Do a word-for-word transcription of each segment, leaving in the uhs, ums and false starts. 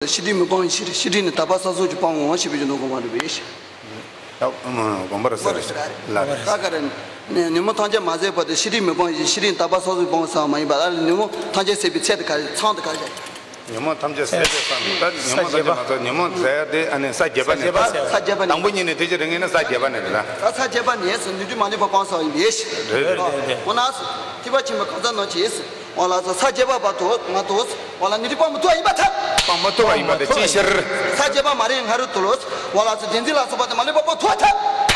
ཤེས་སྒྲིབ་མི་སྤང་ཕྱིར། ཤེས་སྒྲིབ་ནི་དག་པ་ས་སོགས་ཀྱིས་སྤང་ངོ་ཞེས་པའི་ནང་དགོངས་པ་རེད་པས། ད་དགོངས་པ་རེད་ཟེར་ལ་རེད། ད་ག་རེ། ཉོན་མོངས་ཐམས་ཅད་མ་ཟད་བར་དུ་ཤེས་སྒྲིབ་མི་སྤང་ཞིང་། ཤེས་སྒྲིབ་ནི་དག་པ་ས་སོགས་ཀྱིས་སྤང་བ་ཟེར་བ་མ་ཡིན་པ། ཨ་ལ་ཉོན་མོངས་ཐམས་ཅད་ཟད་པའི་ཚད་དེ་ག་རེ། ཚད་དེ་ག་རེ། ཉོན་མོངས་ཐམས་ཅད་ཟད་པའི་ས་ནི། ད་ཉོན་མོངས་ཐམས་ཅད་མ་ཟད། ཉོན་མོངས་ཟད་དེ་ཨ་ནི་ས་བརྒྱད་པ་ནས། ས་བརྒྱད་པ་ནས། ས་བརྒྱད་པ་ནས། དང་པོ་ཉིད་ནས་དེ་ཅི་རིང་ཡིན་ན་ས་བརྒྱད་པ་ནས་རེད་ད། ད་ས་བརྒྱད་པ་ནས་སུ་ནུས་མཐུ་མ་ལུས་པ་སྤང་ས་ཡིན་པས། རེད་རེད་རེད། འོ་ན་སུ་ཐེག་པ་ཆེན་པོའི་གང་ཟག་རྣམས་ཀྱིས་སུ། འོ་ལགས་སོ། ས་བརྒྱད་པ་བར་དུ་མ་གཏོགས། འོ་ལ་ནུས་མཐུ་སྤང་མི་ཐུབ་པ་ཡིན་པར་ཐལ། སྤང་མི་ཐུབ་པ་ཡིན་པར་ཐལ། ཅིའི་ཕྱིར། ས་བརྒྱད་པ་མ་རིག་སྔ་རོལ་དུ་ལོ། འོ་ལགས་སོ། བདེན་འཛིན་ལ་སོགས་པ་དེ་མ་ལུས་པ་སྤང་ཐུབ་པར་ཐལ།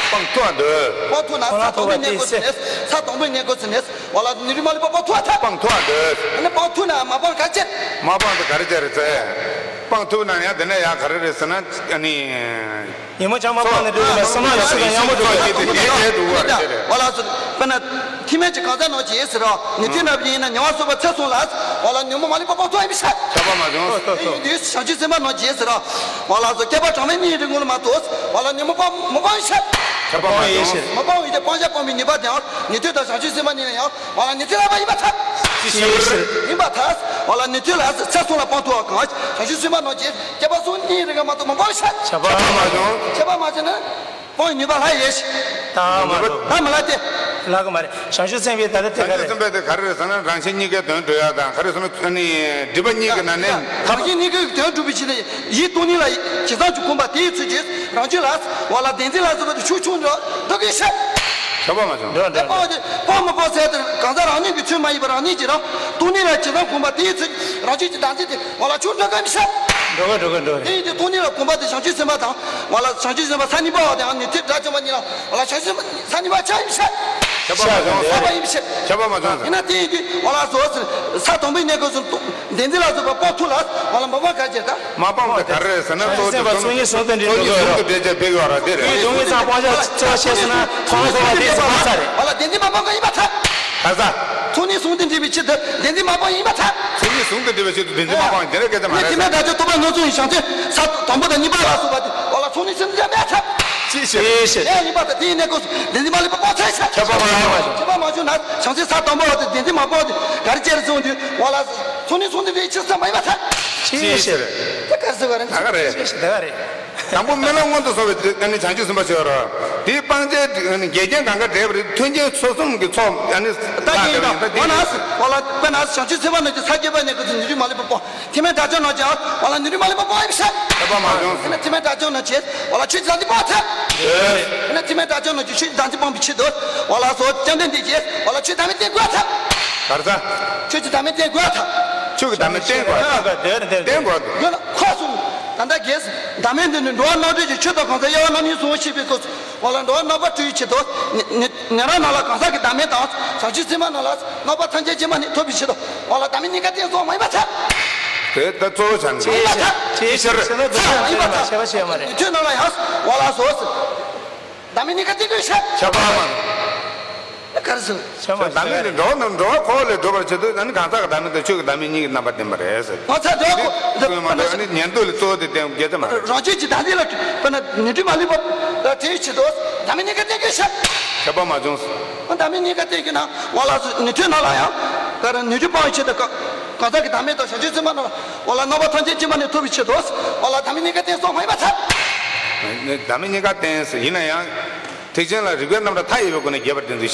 སྤང་ཐུབ་པར་འདོད། སྤང་ཐུབ་ན་ས་དང་པོའི་གནས་སྐབས་སུ་ནས། ས་དང་པོའི་གནས་སྐབས་སུ་ནས། འོ་ལགས་སོ། ནུས་མཐུ་མ་ལུས་པ་སྤང་ཐུབ་པར་ཐལ། སྤང་ཐུབ་པར་འདོད། ཨ་ནི་སྤང་ཐུབ་ན་མ་སྤང་ག་རེ་བྱེད། མ་སྤང་དེ་ག་རེ་བྱེད་རེད་ཟེར། སྤང་ཐུབ་ན་ཡང་དེ་ནས་ཡང་ག་རེ་རེད་ཟེར་ན། ཨ་ནི། ཉོན་མོངས་ཆགས་སྡང་སྤངས་ནས་འགྲོ་བའི་བསོད་ནམས་ཡོད་ཚད་ཀྱང་ཡང་མ་འགྲོ་བས། འོ་ལགས་སོ། དཔེར་ན་ཐེག་དམན་གྱི་གང་ཟག་རྣམས་ཀྱིས་ཟེར་རོ། ནུས་མཐུ་ན་བཞིན་ཡིན་ན་ཉེ་བར་སོགས་པ་ཚེ་གསུམ་ལ། འོ་ལ་ཉོན་མོངས་མ་ལུས་པ་སྤང་ཐུབ་པ་ཡིན་པས། ཁྱབ་པ་མ་བྱུང་། དེ་ཡིན་དུས་བྱང་ཆུབ་སེམས་དཔའ་རྣམས་ཀྱིས་ཟེར་རོ། འོ་ལགས་སོ། བསྐལ་པ་གྲངས་མེད་གཉིས་རིང་ལ་མ་གཏོགས། འོ་ལ་ཉོན་མོངས་པ་མི་སྤང་ཡིན་པས། ཁྱབ་པ་མ་བྱུང་། མི་སྤང་ཡིན་ཏེ་སྤང་བྱ་སྤོང་བའི་ནུས་པ་དེའང་ནུས་མཐུ་དང་བྱང་ཆུབ་སེམས་དཔའ་གཉིས་ལ་ཡང་། འོ་ལ་ནུས་མཐུ་ལ་སྤང་ཡིན་པར་ཐལ། ཅིའི་ཕྱིར། ཡིན་པར་ཐལ། འོ་ལ་ནུས་མཐུ་ལ་ཚེ་གསུམ་ལ་སྤང་ཐུབ་པ་གང་། བྱང་ཆུབ་སེམས་དཔའ་རྣམས་ཀྱིས་བསྐལ་པ་གསུམ་གཉིས་རིང་ལ་མ་གཏོགས་མི་སྤང་ཡིན་པས། ཁྱབ་པ་མ་བྱུང་། ཁྱབ་པ་མ་བྱུང་ན། སྤང་བའི་ནུས་པ་ལྷག་ཡོད། ད་མ་གཏོགས། ད་མི་ལྷག་སྟེ། ལྷག་གི་མ་རེད། བྱང་ཆུབ་སེམས་དཔའི་ད་ལྟ་དེ་ག་རེད། བྱང་ཆུབ་སེམས་དཔའི་དེ་ག་རེ་རེད་ཟེར་ན། རང་བཞིན་གཉིས་ཀའི་དོན་སྒྲུབ་ཡ་དང་། ག་རེ་ཟེར་ན། ཨ་ནི་སྒྲིབ་པ་གཉིས་ཀྱི་ནང་ནས། རང་བཞིན་གཉིས་ཀའི་དོན་སྒྲུབ་པའི་ཕྱིར་ནི། ཡིད་རྟོག་གཉིས་ལ་ཇི་ཙམ་གྱིས་གོམས་པ་དེའི་ཚུལ་གྱིས་རང་རྒྱུད་ལ། འོ་ལ་བདེན་འཛིན་ལ་སོགས་པ་དེ་ཤུགས་ཆུང་འགྲོ་འགྲོ་གི་ཡོད། ཁྱབ་པ་མ་བྱུང་། འགྲོ་འགྲོ། སྤང་བ་དེ་སྤང་མི་སྤང་ཟེར་དེ་གང་ཟག་རང་ཉིད་ཀྱི་ཚུལ་མ་ཡིན་པར། རང་ཉིད་ཀྱི་རང་རྟོག་གཉིས་ལ་ཇི་ཙམ་གོམས་པ་དེའི་ཚུལ་གྱིས་རང་རྒྱུད་ཀྱི་བདག་འཛིན་དེ། འོ་ལ་ཆུང་འགྲོ་གི་མི་ཤེས། འགྲོ་གི་འགྲོ་གི་འགྲོ་གི། དེ་ཡིན་དུས་རྟོག་གཉིས་ལ་གོམས་པ་དེ་བྱང་ཆུབ་སེམས་དཔའ་དང་། འོ་ལ་བྱང་ཆུབ་སེམས་དཔའ་ས་གཉིས་པ་བ་དེའང་ནུས་མཐུ་དགྲ་བཅོམ་པ་གཉིས་ལ། འོ་ལ་བྱང་ཆུབ་སེམས་དཔའ་ས་གཉིས་པ་ཆགས་ཡིན་ཤག་ཁྱབ་པ་མ་བྱུང་། ཁྱབ་པ་ཡིན་ཤག་ཁྱབ་པ་མ་བྱུང་ཟེར། ཡིན་ན་དེ་ཡིན་དུས་འོ་ལགས་སོ། ས་དང་པོའི་གནས་སྐབས་སུ་བདེན་འཛིན་ལ་སོགས་པ་སྤང་ཐུབ་ལ། འོ་ལ་མ་སྤང་ག་རེ་བྱེད་ད། མ་སྤང་དེ་ག་རེ་རེད་ཟེར་ན། བྱང་ཆུབ་སེམས་དཔའ་ཚོགས་གཉིས་ཟུང་དུ་འབྲེལ་འགྲོ་གི་ཡོད་རེད། ཚོགས་གཉིས་ཟུང་དུ་འབྲེལ་བྱས་ཕེབས་ཡོད་རེད། དེ་རེད། དེའི་སྡུག་བསྔལ་ཙམ་སྤང་བྱ་ཚོགས་ཤེས་སོང་ན་ཐོག་མ་ཐོག་མ་དེ་ཚོ་སྤང་ཚར་རེད། འོ་ལ་བདེན་འཛིན་མ་སྤང་ག་ཡིན་པར་ཐལ། ག་ས། ཚོགས་གཉིས་ཟུང་དུ་འབྲེལ་བའི་ཕྱིར་དུ་བདེན་འཛིན་མ་སྤང་ཡིན་པར་ཐལ། ཚོགས་གཉིས་ཟུང་དུ་འབྲེལ་བའི་ཕྱིར་དུ་བདེན་འཛིན་མ་སྤང་ཡིན། དེ་རེད། སྐད་ཆ་མ་རེད། དེ་མེད་ད་ཆོས་རྟོག་པ་ངོས་བཟུང་ཡིན། བྱང་ཆུབ་ས་དང་པོ་དང་གཉིས་པ་ལ་སོགས་པ་དེ། འོ་ལ་ཚོགས་གཉིས་ཟུང་དུ་འབྲེལ་མེད་ཐལ། ཅིའི་ཕྱིར། ཅིའི་ཕྱིར། དེ་ཡིན་དུས་དེ་ཡིན་གནས་སྐབས་སུ་བདེན་འཛིན་མ་ལུས་པ་སྤང་ཚར་ཤག་ཁྱབ་པ་མ་བྱུང་། ཁྱབ་པ་མ་བྱུང་ན་བྱང་ཆུབ་ས་དང་པོ་བ་དེ་བདེན་འཛིན་མ་སྤངས་ཏེ་ག་རེ་བྱས་རེད་གསུངས་དུས། འོ་ལ་ཚོགས་གཉིས་ཟུང་དུ་འབྲེལ་ཕྱིར་ས་མ་ཡིན་པར་ཐལ། ཅིའི་ཕྱིར། དེ་ག་རེ་ཟེར་བ་རེད། ད་ག་རེད། ཅིའི་ཕྱིར། ད་ག་རེད། དང་པོ་རྨི་ལམ་མངོན་དུ་སོང་བའི་དུས་ཨ་ནི་བྱང་ཆུབ་སེམས་དཔའ་ཆེ་བ་རེད། དེའི་སྤང་བྱའི་ཨ་ནི་འགལ་རྐྱེན་གང་ག་བྲལ་བ་རེད། མཐུན་རྐྱེན་ཚུལ་གསུམ་གྱི་ཚོགས་ཨ་ནི་ད་ལྷག་གི་ཡིན། ད་དེ་ཡིན་ན། འོ་ལ་དཔེར་ན་བྱང་ཆུབ་སེམས་དཔའ་རྣམས་ཀྱིས་ས་བརྒྱད་པ་ནས་ཀུན་གྱི་ནུས་མཐུ་མ་ལུས་པ་སྤོང་། ཐེག་དམན་དགྲ་བཅོམ་རྣམས་ཀྱིས་འོ་ལ་ནུས་མཐུ་མ་ལུས་པ་སྤོང་ཡིན་ཤག་ཁྱབ་པ་མ་བྱུང་། དེ་ན་ཐེག་དམན་དགྲ་བཅོམ་རྣམས་ཀྱིས་འོ་ལ་ཆོས་ཀྱི་བདག་འཛིན་སྤོང་ཐལ། དེ་ན་ཐེག་དམན་དགྲ་བཅོམ་རྣམས་ཀྱིས་ཆོས་ཀྱི་བདག་འཛིན་སྤོང་བའི་ཕྱིར་དུ། འོ་ལགས་སོ། བཅོམ་ལྡན་འདས་ཀྱིས་འོ་ལ་ཆོས་བདག་མེད་བསྟན་དགོས་ཐལ། ག་རེ་ཟེར། ཆོས་ཀྱི་བདག་མེད་བསྟན་དགོས་ཐལ། ཆོས་ཀྱི་བདག་མེད་བསྟན་དགོས་ཐལ། བསྟན་དགོས། ཡོད་ན་ཁོ་གསུངས། ད་ལྟ་རྒྱས་སུ་བདག་མེད་འདི་ནི་འགྲོ་བ་རྣམ་གྲོལ་གྱི་ཆོས་དང་གང་ཟག་དབྱེ་བ་རྣམ་གཉིས་སུ་འོང་ཞེས་པའི་སྐབས་སུ། འོ་ལ་འགྲོ་བ་རྣམ་པར་གྲོལ་བའི་ཆེད་དུ། ཉན་ཉན་རང་རྣམས་ལ་གང་ཟག་གི་བདག་མེད་དང་བྱང་ཆུབ་སེམས་དཔའ་རྣམས་ལ་རྣམ་པ་ཐམས་ཅད་མཁྱེན་པ་ནི་ཐོབ་པའི་ཕྱིར་དུ། འོ་ལ་བདག་མེད་གཉིས་ཀ་བསྟན་སོགས་མ་ཡིན་པར་ཐལ། དེ་ལྟར་གཙོ་བོ་བྱས་ནས། མ་ཡིན་པར་ཐལ། ཅིའི་ཕྱིར། མ་ཡིན་པར་ཐལ། ཁྱད་པར་ཆེ་བ་མ་རེད། ཉན་ཐོས་རྣམས་ལ་ཡང་འོ་ལགས་སོ། བདག་མེད་གཉིས་ཀ་བསྟན་དགོས་ཤག་ཁྱབ་པ་མ། ག་རེ་ཟེར། བདག་མེད་ནི་འགྲོ་བ་རྣམས་འགྲོ་བ་འཁོར་བ་ལས་སྒྲོལ་བར་བྱེད་དུ། ཨ་ནི་གང་ཟག་གི་བདག་མེད་དང་ཆོས་ཀྱི་བདག་མེད་གཉིས་ཀྱི་རྣམ་པ་བསྟན་པ་རེད་ཟེར། ང་ཚ་འགྲོ་བ་འཁོར་བ་ལས་སྒྲོལ་བར་བྱེད་དུ། ཨ་ནི་ཉན་ཐོས་ལ་གཙོ་བོ་དེ་བསྟན་དགོས་ཀྱི་མ་རེད། རང་རྒྱུད་ཀྱི་བདག་འཛིན་ལ་དཔེར་ན་ནུས་མཐུ་མ་ལུས་པ་ལ་བྲལ་བའི་ཕྱིར་དུ་བདག་མེད་གཉིས་ཀ་བསྟན་དགོས་ཤག་ཁྱབ་པ་མ་བྱུང་། བདག་མེད་གཉིས་ཀ་བསྟན་དགོས་ན་འོ་ལགས་སོ། ཉན་ཐོས་རྣམས་ལ་ཡང་ག་རེ་ནུས་མཐུ་སྤང་བའི་ཆེད་དུ་གང་ཟག་གི་བདག་མེད་དང་བྱང་ཆུབ་སེམས་དཔའ་རྣམས་ལ་འོ་ལ་རྣམ་པ་ཐམས་ཅད་མཁྱེན་པ་ནི་ཐོབ་པའི་ཕྱིར་དུ། འོ་ལ་བདག་མེད་གཉིས་ཀ་བསྟན་སོགས་མ་ཡིན་པར་ཐལ། བདག་མེད་གཉིས་ཀ་བསྟན་ཟེར་ཡིན་ན་ཡང་། ཐེག་ཆེན་ལ་རིགས་པའི་རྣམ་གྲངས་མཐའ་ཡས་པའི་སྒོ་ནས་རྒྱས་པར་བསྟན་ཚུལ།